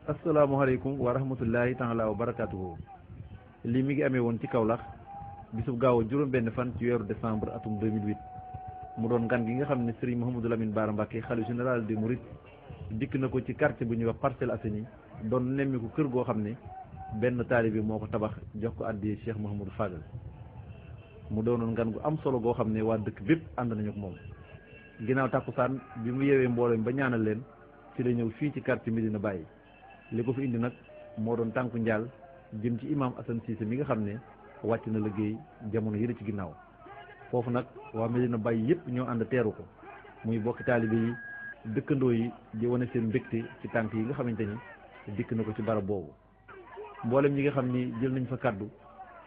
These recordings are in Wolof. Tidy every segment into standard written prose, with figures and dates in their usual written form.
asalaamaaleykum wa rahmatullahi taala wa barakatuhu lii mi ngi amee woon ci Kaolack bisub gaaw juróom-benn fan ci weeru décembre atum 2008 mu doon ngan gi nga xam ne Serigne Mouhamadou Lamine Bara Mbacké xalifa général des Mourides dikk na ko ci quartier bu ñuy wax Parcelles Assainies doon nemmiku kër goo xam ne benn taalibe moo ko tabax jox ko àddi Cheikh Mouhamadou Fadel mu doonoon ngan gu am solo goo xam ne waa dëkk bépp ànd nañu ak moom ginnaaw tàkkusaan bi mu yeewee mbooloo mi ba ñaanal leen ci la ñëw fii ci quartier Medina Baye li ko fi indi nag moo doon tànku njaal jëm ci imam Assane Cissé mi nga xam ne wàcc na liggéey jamono yële ci ginnaaw foofu nag waa Medina Baye yëpp ñoo ànd teeru ko muy bokki taalibe yi dëkkandoo yi di wane seen mbégte ci tànk yi nga xamante ni dikk na ko ci barab boobu mboolem ñi nga xam ni jël nañ fa kaddu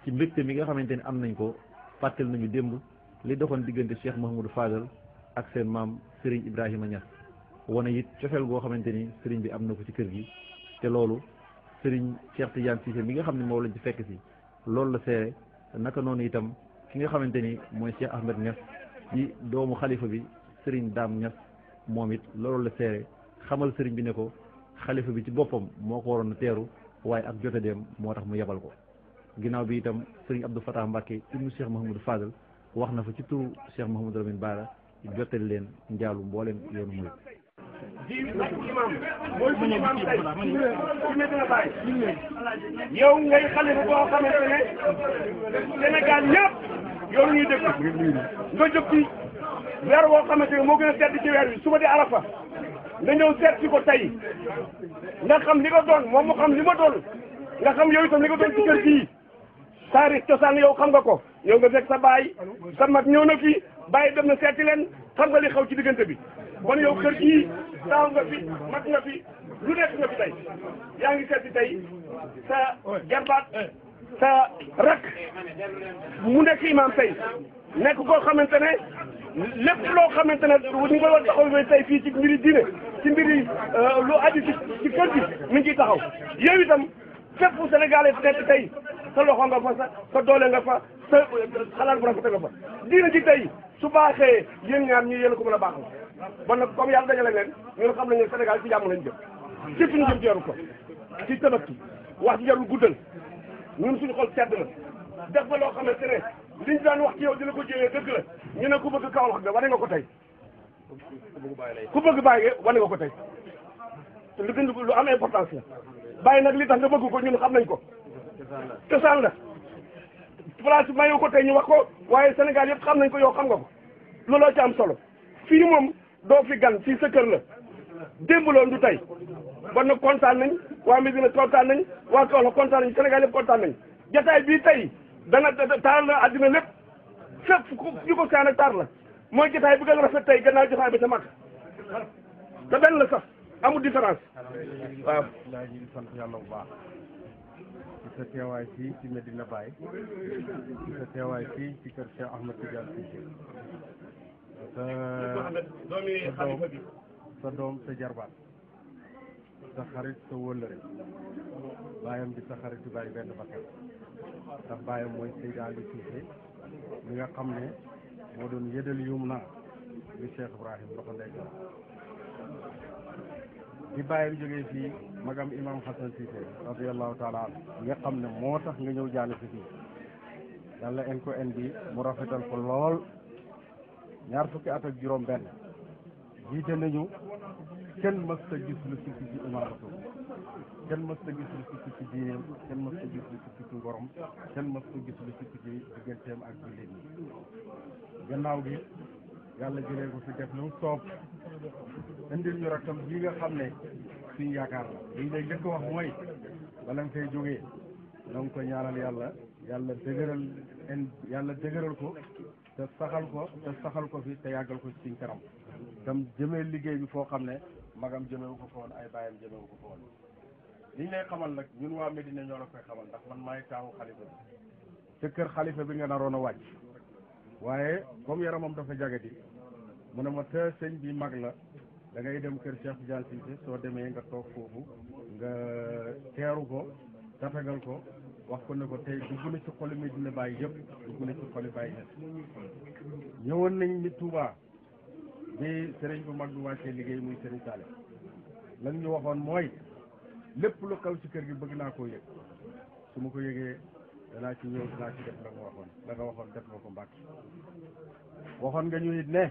ci mbégte mi nga xamante ni am nañ ko fàttal nañu démb li doxoon diggante Cheikh Mouhamadou Fadel ak seen maam Serigne Ibrahima Niass wane it cofeel goo xamante ni Serigne bi am na ko ci kër gi te loolu Serigne Cheikh Tidiane Cissé mi nga xam ne moom lañ ci fekk si loolu la seere naka noonu itam ki nga xamante ni mooy Cheikh Ahmed Niass di doomu xalifa bi Serigne Dame Niass moom it loolu la seere xamal Serigne bi ne ko xalifa bi ci boppam moo ko waroon a teeru waaye ak jote dem moo tax mu yebal ko ginnaaw bi itam Serigne Abdou Fatah Mbacké ibnu Cheikh Mouhamadou Fadel wax na fa ci turu Cheikh Mouhamadou Lamine Bara jottali leen njaalu mbooleem yoonu murid di ak imam mooy suñu imam tey ci Medina Baye yow ngay xalifa boo xamante ne Sénégal ñëpp yow la ñuy dëkk nga jóg ci weer woo xamante ne moo gën a sedd ci weer wi suba di Arafa nga ñëw seet si ko tey nga xam li nga doon moom mu xam li ma doon nga xam yow itam li nga doon ci kër gii taarix cosaan yow xam nga ko yow nga fekk sa baay sa mag ñëw na fi bàyyi dem na seeti leen xam nga li xaw ci diggante bi kon yow kër gii taaw nga fi mag nga fi lu nekk nga fi tey yaa ngi seeti tey sa jarbaat sa rak mu nekk imam tey nekk koo xamante ne lépp loo xamante ne ñu nga war taxaw tey fii ci mbiri diine ci mbiri lu aju ci kër gi mi ngi taxaw yow itam fépp fu Sénégalais nekk tey sa loxo nga fa sa doole nga fa sa xalaat bu rafet nga fa diine ji tey su baaxee yéen ñaar ñi yéen ko mën a baaxal bon nag comme yàlla dajale leen ñun xam nañ ne Sénégal ci jàmm lañ jëm ci suñu jëm jeeru ko ci tabaski wax ci jarul guddal ñun suñu xol sedd na def ba loo xamante ne liñ daan wax ci yow dina ko jëwee dëgg la ñu ne ku bëgg Kaolack nga wane nga ko tey ku bëgg bàyyi wane nga ko tey lu gën lu am importance la bàyyi nag li tax nga bëgg ko ñun xam nañ ko cosaan la place mayu ko tey ñu wax ko waaye Sénégal yëpp xam nañ ko yow xam nga ko looloo ci am solo fii moom doo fi gan fii sa kër la démb loon du tey bon nag kontaan nañ waa Medina kontaan nañ waa Kaolack kontaan nañ Sénégal yëpp kontaan nañ jataay bii tey dana taar la àddina lépp fépp ñu ko saan ak taar la mooy jataay bi gën a rafet tey gannaaw jataay bi sa mag te benn la sax amul différence waaw laa ñu ngi sant yàlla bu baax ci sa teewaay fii ci Medina Baye ci sa teewaay fii ci kër Cheikh Ahmed Tidiane Cissé sa doom sa jarbaat sa xarit sa wëllëre baayam di sa xarit di bàyyi benn bakkan ndax baayam mooy Seydi Ali Cissé mi nga xam ne moo doon yëdal yum na li Cheikh Ibrahim loxo ndeyjoor di bàyyam jógee fii magam imam Hassan Cissé radiallahu taala an nga xam ne moo tax nga ñëw jaale si fii yàlla en ko en bi mu rafetal ko lool ñaar fukki at ak juróom benn jiite nañu kenn mës ta gis lu sukki ci imaamatu kenn mës ta gis lu sukki ci diineem kenn mës ta gis lu sukki ci ngorom kenn mës ta gis lu sukki ci digganteem ak jullit ñi gannaaw gi yàlla jëlee ko fi def lu soob indil ñu rakkam ji nga xam ne suñu yaakaar la lii lay njëkk wax mooy bala nga fay jógee donc ko ñaanal yàlla dëgëral ko te saxal ko fi te yàggal ko ci suñ kanam tam jëmee liggéey bi foo xam ne magam jëmewu ko fa woon ay bàyyam jëmewu ko fa woon liñ lay xamal nag ñun waa Medina ñoo la koy xamal ndax man maay taawu xalifa bi ca kër xalifa bi nga naroon a wàcc waaye comme yaramam dafa jagati mu ne ma te sëñ bi mag la da ngay dem kër Cheikh Tidiane Cissé soo demee nga toog foofu nga teeru ko tatagal ko wax ko ne ko tey dugg na ci xoli Medina Baye yëpp dugg na ci xoli Baye yëpp ñëwoon nañ ni Touba bi sëriñ bu mag bi wàccee liggéey muy sëriñ Saliou lan ñu waxoon mooy lépp lu xew ci kër gi bëgg naa koo yëg su ma ko yëgee danaa ci ñëw danaa ci def la nga waxoon def nga ko Mbàkke waxoon nga ñu it ne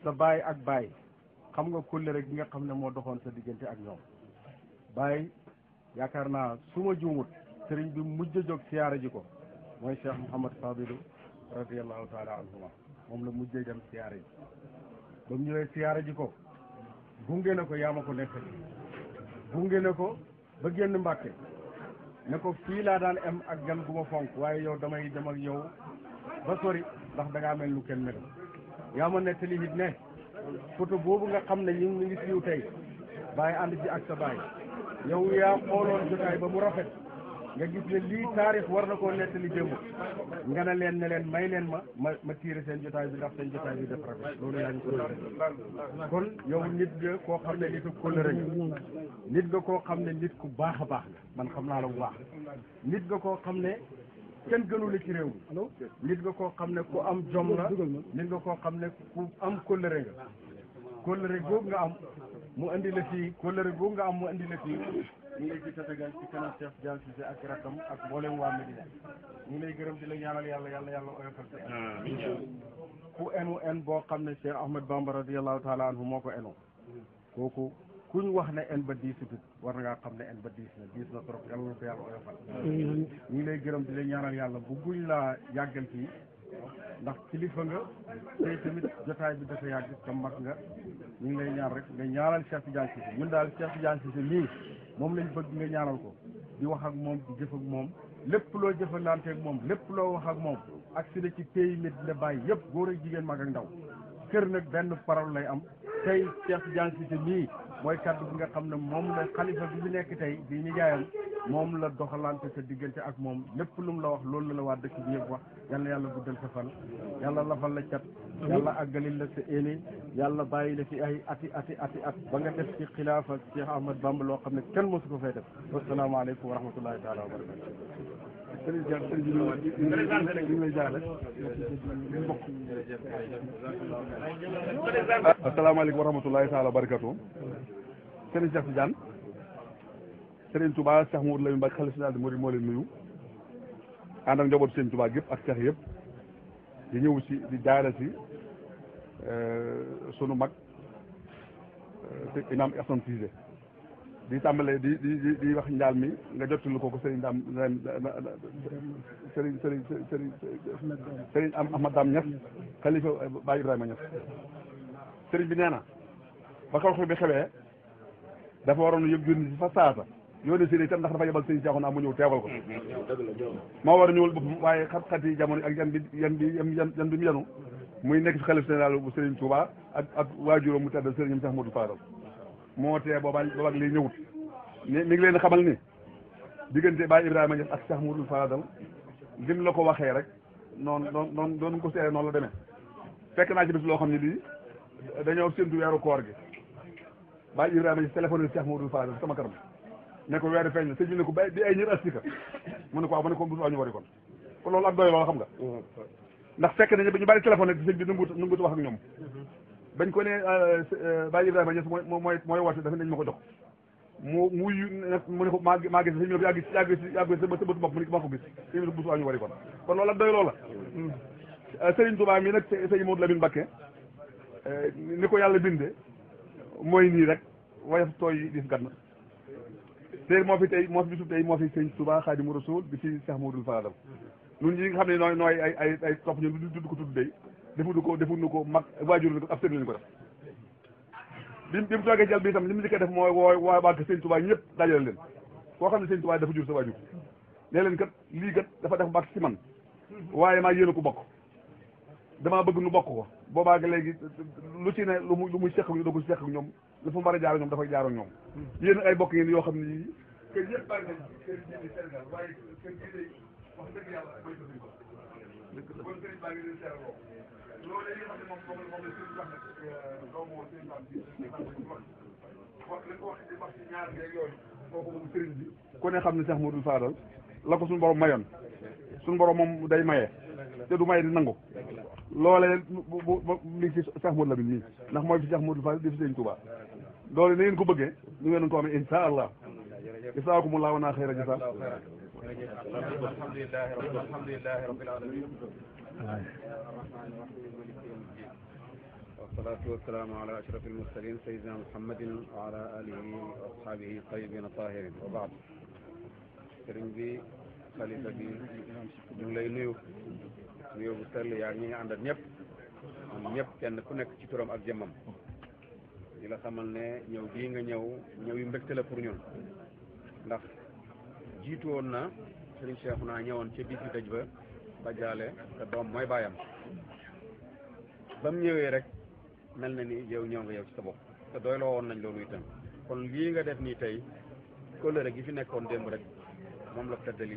sa baay ak baay xam nga kóllëre gi nga xam ne moo doxoon sa diggante ak ñoom baay yaakaar naa su ma juumut sëriñ bi mujj a jóg siyaara ji ko mooy Cheikh Mouhamad Fadilu radiyallahu taala anhuma moom la mujjee dem siyaara ji ba mu ñëwee siyaara ji ko gunge na ko yaa ma ko nekk gunge na ko ba génn Mbàkke ne ko fii laa daan am ak gan gu ma fonk waaye yow damay dem ak yow ba sori ndax da ngaa mel lu kenn mel yaa ma nettali it ne photo boobu nga xam ne ñu ngi siiw tey bàyyi ànd ci ak sa baay yow yaa xooloon jotaay ba mu rafet nga gis ne lii taarix war na koo nettali démb nga ne leen may leen ma tiire seen jotaay bi ndax seen jotaay bi def rafet loolu yaa ngi ko kon yow nit nga koo xam ne nit ku kóllëre nga nit nga koo xam ne nit ku baax a baax la man xam naa la bu baax nit nga koo xam ne kenn gënu la ci réew mi nit nga koo xam ne ku am jom la nit nga koo xam ne ku am kóllëre nga kóllëre googu nga am mu andi la fii kóllëre googu nga am mu andi la fii ñu ngi lay ci tatagal ci kanam Cheikh Diagne Cissé ak rakkam ak mboolem waa Medina ñu ngi lay gërëm di la ñaanal yàlla oyofal ku enu en boo xam ne Cheikh Ahmed Bamba radiyallahu taala anhu moo ko enu kooku kuñ wax ne en ba diisutut war na ngaa xam ne en ba diis na trop yàlla na ko yàlla oyofal ñu ngi lay gërëm di la ñaanal yàlla bu guñ laa yàggal fii ndax kilifa nga tey tamit jotaay bi dafa yàgg te mag nga ñu ngi lay ñaan rek nga ñaanal Cheikh Tidiane Cissé ñun daal Cheikh Tidiane Cissé lii moom lañ bëgg nga ñaanal ko di wax ak moom di jëf ak moom lépp loo jëfalante ak moom lépp loo wax ak moom ak si ci pays Medina Baye yëpp góor ak jigéen mag ak ndaw kër nag benn parole lay am tey Cheikh Tidiane Cissé lii mooy kaddu bi nga xam ne moom la xalifa bi ñu nekk tey di nijaayam moom la doxalante sa diggante ak moom lépp lu mu la wax loolu la waa dëkk bi yëpp wax yal na yàlla guddal sa fan yàlla lafal la cat yàlla àggalil la sa éene yàlla bàyyi la fi ay ati at ba nga def ci xilaafa Cheikh Ahmad Bamba loo xam ne kenn mosu ko fay def wasalaamaaleykum wa rahmatullahi taala wa barakatu sëriñ Diagne sëriñ bi ñu lay jaarale mbokk asalaamaaleykum wa rahmatullahi taala wa barakatu sëriñ Cheikh Tidiane sëriñ Touba Cheikh Mouhamadou Lamine Mbacké xalifa général des mourides moo leen nuyu ànd ak njabootu sëriñ Touba gépp ak Cheikh yëpp di ñëw si di jaare si sunu mag imam Assane Cissé di tàmbale di wax njaal mi nga jottali ko sëriñ Dame sëriñ Ahmad Dame Niass xalifa Baye Ibrahima Niass sëriñ bi nee na ba xew-xew bi xewee dafa waroon yëg yónni si fa saasa yónni si itam ndax dafa yebal sëriñ Cheikhouna mu ñëw teewal ko moo war a ñëwal boppam waaye xat-xat yi jamono ak yan bi mu yanu muy nekk si xalif général bu sëriñ Touba ak waajuróom mu tedd sëriñam Cheikh Modou Fadal moo tee boobaak lii ñëwut mi ngi leen xamal ni diggante Baye Ibrahima Niass ak Cheikh Modou Fadal lim la ko waxee rek noonu doon ko seere noonu la demee fekk naa ci bis loo xam ne lii dañoo séntu weeru koor gi Baye Ibrahima Niass téléphone Cheikh Modou Fadal sama kanam ne ko weeru feeñ la sëñ bi ne ko bay di ay ñër astika mu ne ko waaw mu ne ko bu ñu wari kon loolu ak doy loolu xam nga ndax fekk nañu ñu bari téléphone sëñ bi nanguut wax ak ñoom bañ ko ne Baye Ibrahima Niass mooy woote dafa nañ ma ko jox mu ne ko maa gis sëñ bi yàgg sa bëtu bopp mu ne maa ko gis sëñ bi bu ñu wari kon loolu ak doy loola Serigne Touba mi nag sëñ Modou Lamine Mbacké ni ko yàlla binde mooy nii rek woyof tooy dis gat na te moo fi bisu tey moo fi sëñ Touba Xaadimu Rasuul bi ci Cheikh Modou Fadal ñun ñi nga xam ne nooy ay topp ñun dudd ko tudd day defuñu ko mag waajur ab sëriñ lañu ko def bi mu toogee jël bi itam li mu njëkkee def mooy waa sëñ Touba ñëpp dajale leen koo xam ne sëñ Touba dafa jur sa waajur nee leen kat lii kat dafa def bàq ci man waaye maa yéen a ko bokk damaa bëgg nu bokk ko boobaa nga léegi lu ci ne lu muy seq ak ñu doo ko seq ak ñoom lu fa mën a jaar ak ñoom dafay jaar ak ñoom yéen ay bokk ngeen yoo xam ne yii kër yëpp bari nañ kër yi Sénégal waaye kër gi wax dëgg yàlla mooy ko kon sëriñ baa ngi leen seeraloo loolu yi nga xam ne moom la sëriñ wax nag doomu sëriñ Bam bi wax la ko wax di wax ci ñaar yeeg yooyu kooku moom sëriñ bi ku ne xam ne Cheikh Modou Fadal la ko suñu borom mayoon suñu borom moom day maye te du maye di nangu loolee mi ngi ci Cheikh Modou Lamine nii ndax mooy fi Cheikh Modou Fadal di fi sëriñ Touba doole na ngeen ko bëggee ñu ngeen ko amee insha allah jazaakumullahu naa xayra jazaa alhamdulillahi rabbil alamin والصلاة والسلام على أشرف المرسلين سيدنا محمد وعلى آله وأصحابه الطيبين الطاهرين وبعد sëriñ bi xalifa bi ñu ngi lay nuyu bu sell yaa ñi nga àndal ñëpp ñëpp kenn ku nekk ci turam ak jëmmam di la xamal ne ñëw bii nga ñëw yu mbégte la pour ñun ndax jiitu woon na sëriñ Cheikhouna ñëwoon ca bis bi dëj ba jaale te doom mooy baayam ba mu ñëwee rek mel na ni yow ñëw nga yow ci sa bopp te doyloo woon nañ loolu itam kon lii nga def nii tey kóllëre gi fi nekkoon démb rek moom la feddali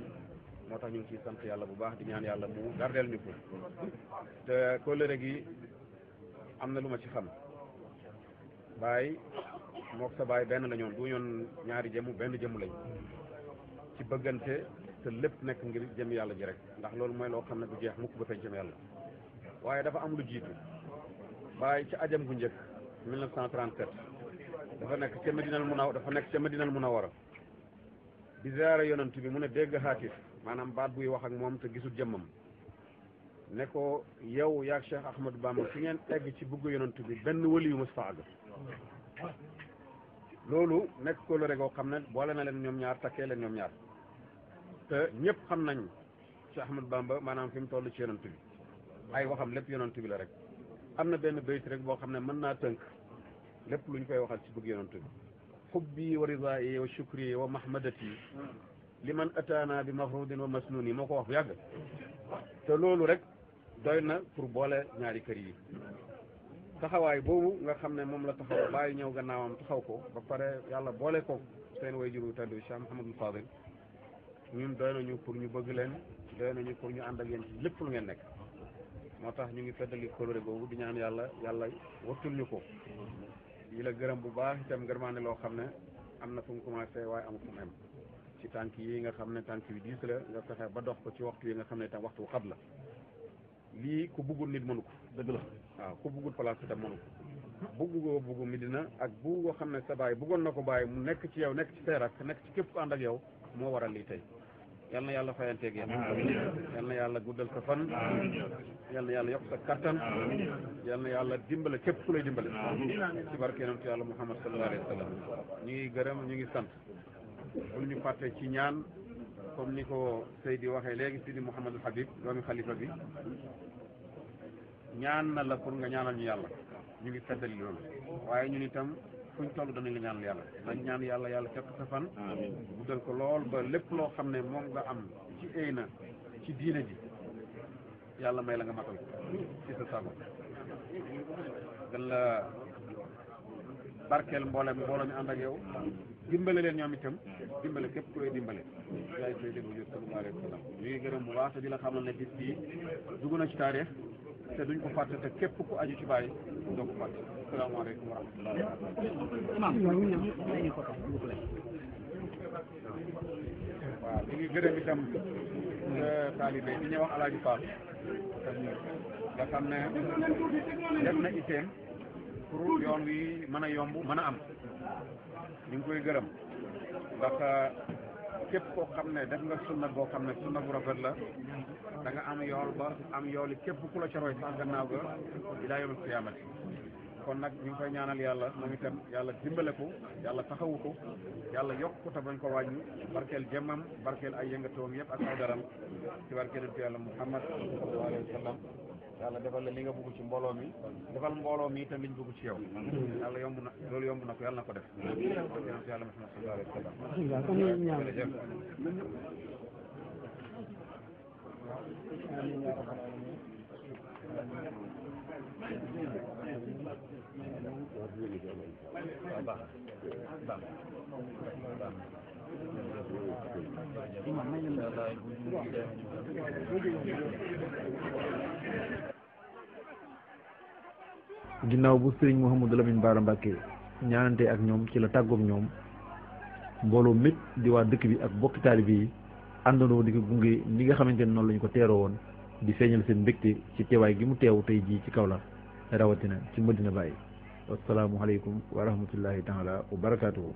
moo tax ñu ngi ciy sant yàlla bu baax di ñaan yàlla mu gardeel ñu ko te kóllëre gi am na lu ma ci xam baay mook sa baay benn la ñoon du ñoon ñaari jëmm benn jëmm lañ ci bëggante te lépp nekk ngir jëm yàlla ji rek ndax loolu mooy loo xam ne du jeex mukk ba fay jëm yàlla waaye dafa am lu jiitu baay ci ajam gu njëkk 1937 dafa nekk ca Madinal Munawwara di ziyaara yonent bi mu ne dégg xaatif maanaam baat buy wax ak moom te gisul jëmmam ne ko yow yaag Cheikh Ahmadou Bamba fi ngeen egg ci bugg yonent bi benn wali yu mës fa àgg loolu nekk ko lu regoo xam ne boole na leen ñoom ñaar takkee leen ñoom ñaar te ñëpp xam nañ Cheikh Ahmadou Bamba maanaam fi mu toll ci yonent bi ay waxam lépp yonent bi la rek am na benn bayt rek boo xam ne mën naa tënk lépp lu ñu koy waxal ci bëgg yonent bi xubbi wa ridaayi wa shukri wa mahmadati liman ataana bi mafrudin wa masnuni moo ko wax bu yàgg te loolu rek doy na pour boole ñaari kër yi taxawaay boobu nga xam ne moom la taxaw bàyyi ñëw gannaawam taxaw ko ba pare yàlla boole ko seen way juru taddu Cheikh Mouhamadul Fadil ñun doy nañu pour ñu bëgg leen doy nañu pour ñu ànd ak yéen ci lépp lu ngeen nekk moo tax ñu ngi feddali coloré boobu di ñaan yàlla wattul ñu ko yi la gërëm bu baax itam ngërmaane loo xam ne am na fu mu commencé waaye amul fu mu am ci tànk yi nga xam ne tànk yu diis la nga fexe ba dox ko ci waxtu yi nga xam ne itam waxtu xat la lii ku buggul nit mënu ko dëgg la waaw ku buggul place itam mënu ko buggu Medina ak bugg xam ne sa baay buggoon na ko bàyyi mu nekk ci yow nekk ci say rakk nekk ci képp ku ànd ak yow moo waral lii tey yal na yàlla fayanteeg yéen yal na yàlla guddal sa fan yal na yàlla yokk sa kattan yal na yàlla dimbale képp ku lay dimbale ci barke yonentu yàlla Muhammad sallallahu alayhi wa sallam ñu ngi gërëm ñu ngi sant bul ñu fàtte ci ñaan comme ni ko Seydi waxee léegi Sidi Mouhamadul Habib doomi xalifa bi ñaan na la pour nga ñaanal ñu yàlla ñu ngi feddali loolu waaye ñun itam fuñ toll danañ la ñaanal yàlla nañ ñaan yàlla yàlla fekk sa fan guddal ko lool ba lépp loo xam ne moom nga am ci ay na ci diine ji yàlla may la nga matal ko ci sa sago gën la barkeel mbooloo mi ànd ak yow dimbale leen ñoom itam dimbale képp ku lay dimbale yaay koy déglu yëpp sallallahu alayhi wa sallam ñu ngi gërëm bu baax te di la xamal ne bis bii dugg na ci taarix te duñ ko fàtte te képp ku aju ci bàyyi doo ko fàtte asalaamaaleykum wa rahmatullahi waaw ñu ngi gërëm itam taalibe bi ñuy wax Alaaji Fall nga xam ne def na itteem pour yoon wi mën a yomb mën a am ñu ngi koy gërëm ndax képp koo xam ne def nga sunna boo xam ne sunna bu rafet la da nga am yool ba am yooli képp ku la ca roy sax gannaaw ga ilaa yawmil qiyaamati kon nag ñu ngi koy ñaanal yàlla moom itam yàlla dimbale ko yàlla taxawu ko yàlla yokk ko te bañ ko wàññi barkeel jëmmam barkeel ay yëngatoom yëpp ak ay daram ci barkeelantu yàlla Muhammad sallallahu alayhi wa sallam yàlla defal la li nga bëgg ci mbooloo mi defal mbooloo mi itam liñ bëgg ci yow yàlla yomb na loolu yomb na ko yàlla na ko def barkeelantu yàlla Muhammad sallallahu alayhi wa sallam ginnaaw bu sëriñ Mouhamadou Lamine Bara Mbacké ñaanante ak ñoom ci la tàggoog ñoom mbooloo mépp di waa dëkk bi ak bokki taalibe yi àndandoo di ko gunge ni nga xamante ne noonu lañu ko teeroo woon di feeñal seen mbégte ci teewaay gi mu teew tey jii ci Kaolack rawatina ci Medina Baye wassalaamu aleykum wa rahmatullahi taala wa barakatuhu